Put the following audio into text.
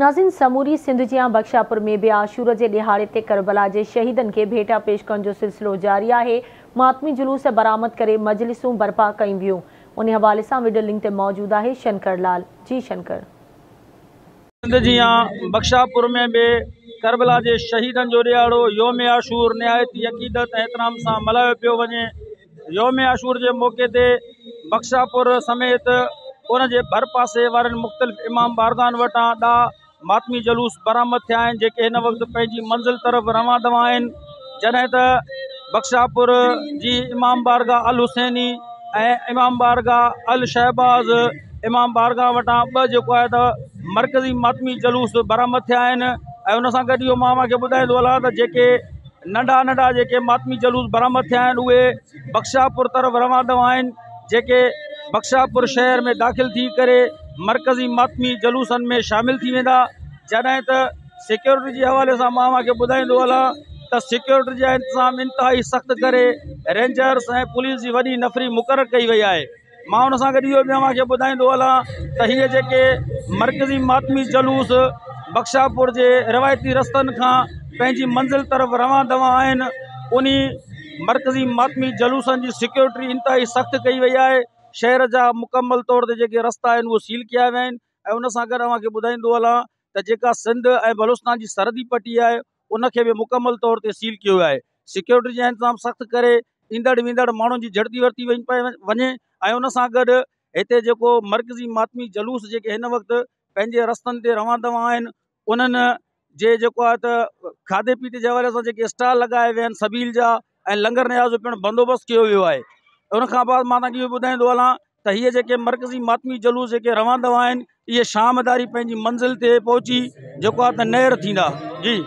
ناظرين سموري سنڌ جيان بخشاپور ۾ به عاشور جي ڏهاڙي تي ڪربلا جي شهيدن کي ڀيٽا پيش ڪرڻ جو سلسلو جاري آهي، ماتمي جلوس برآمد ڪري مجلسون برپا ڪيون ويون، انهي حوالي سان وڊيو لنڪ تي موجود آهي شنڪر لال، جي شنڪر. سنڌ جيان بخشاپور ۾ به ڪربلا جي شهيدن جو ڏهاڙو يوم عاشور نهايت ئي عقيدت ۽ احترام سان ملهايو پيو وڃي. يوم عاشور جي موقعي تي بخشاپور سميت ان جي ڀرپاسي وارن مختلف امام بارگاهن وٽان ڏا ماتمي جلوس برآمد ٿيا آهن جيڪي هن وقت پنهنجي منزل طرف روان دوان آهن جڏهن ته بخشاپور جي امام بارگاهه الحسيني ۽ امام بارگاهه الشهباز امام بارگاهه وٽان ٻه جيڪو آهي ته مرڪزي ماتمي جلوس برآمد ٿيا آهن ۽ ان سان گڏ اهو مان اوهان کي ٻڌائيندو هلان ته جيڪي ننڍا ننڍا جيڪي ماتمي جلوس برآمد ٿيا آهن اهي بخشاپور طرف روان دوان آهن جيڪي بخشاپور شهر ۾ داخل ٿي ڪري مرڪزي ماتمي جلوسن ۾ شامل ٿي ويندا جڏهن ته سيڪيورٽي جي حوالي سان مان اوهان کي ٻڌائيندو هلان ته سيڪيورٽي جا انتظام انتهائي سخت ڪري رينجرس ۽ پوليس جي وڏي نفري مقرر ڪئي وئي آهي مان ان سان گڏ اهو به اوهان کي ٻڌائيندو هلان ته هيء جيڪي مرڪزي ماتمي جلوس بخشاپور جي روايتي رستن کان پنهنجي منزل طرف روان دوان آهن انهي مرڪزي ماتمي جلوسن جي سيڪيورٽي انتهائي سخت ڪئي وئي آهي شهر جا مڪمل طور تي جيڪي رستا آهن اهي سيل ڪيا ويا آهن ۽ ان سان گڏ اوهان کي ٻڌائيندو هلان ته جيڪا سنڌ ۽ بلوچستان جي سرحدي پٽي آهي ان کي به مڪمل طور تي سيل ڪيو ويو آهي سيڪيورٽي جا انتظام سخت ڪري ايندڙ ويندڙ ماڻهن جي جهڙتي ورتي وڃي ۽ ان سان گڏ هتي جيڪو مرڪزي ماتمي جلوس جيڪي هن وقت پنهنجي رستن تي روان دوان آهن انهن جي جيڪو آهي ته کاڌي پيتي جي حوالي سان جيڪي اسٽال لڳايا ويا آهن سبيل جا ۽ لنگر نياز جو پڻ بندوبست ڪيو ويو آهي ان کان بعد مان توهان کي اهو ٻڌائيندو هلان ته هيء جيڪي مرڪزي ماتمي جلوس جيڪي روان دوان آهن اهي شام ڌاري پنهنجي منزل تي پهچي جيڪو آهي ته نير ٿيندا جي.